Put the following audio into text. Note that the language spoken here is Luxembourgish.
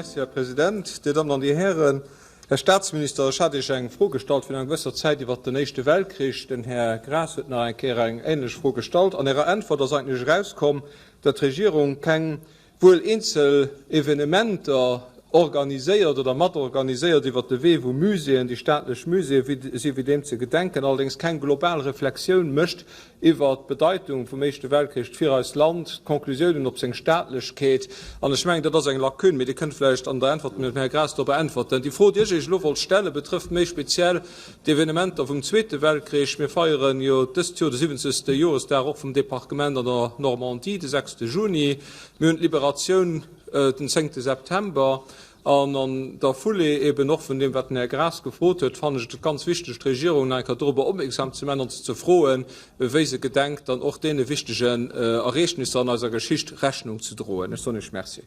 Merci, Här President. Dir Dammen an Dir Hären, Här Statsminister, ech hat Iech eng Fro gestallt virun enger gewësser Zäit iwwert den Éischte Weltkrich. Den Här Graas huet nach eng Kéier eng ähnlech Fro gestallt. An Ärer Äntwert ass eigentlech erauskomm, datt d'Regierung keng wuel eenzel Evenementer organiséiert oder matorganiséiert iwwert de Wee vu Muséeën, déi staatlech Muséeë si wéi deem ze gedenken, allerdéngs keng global Reflexioun mécht iwwert d'Bedeitung vum Éischte Weltkrich fir eist Land, d'Conclusiounen op seng Staatlechkeet. An ech mengen, dat ass eng Lacune, mee Dir kënnt vläicht an der Äntwert dem Här Graas dorobber äntwerten. Déi Fro, déi ech Iech elo wollt stellen, betrëfft méi speziell d'Evenementer vum Zweete Weltkrich. Mir feieren jo dëst Joer de siwwenzegste Joresdag och vum Departement an der Normandie, de sechste Juni. Mir hunn d'Liberatioun den zéngte September. An an der Foulée eben och vun deem, wat den Här Graas gefrot huet, fannen ech et ganz wichteg, d'Regierung nach eng Kéier dorobber opmierksam ze maachen an se ze froen, wéi se gedenkt, dann och deene wichtegen Ereegnisser an eiser Geschicht Rechnung ze droen. Ech soen Iech Merci.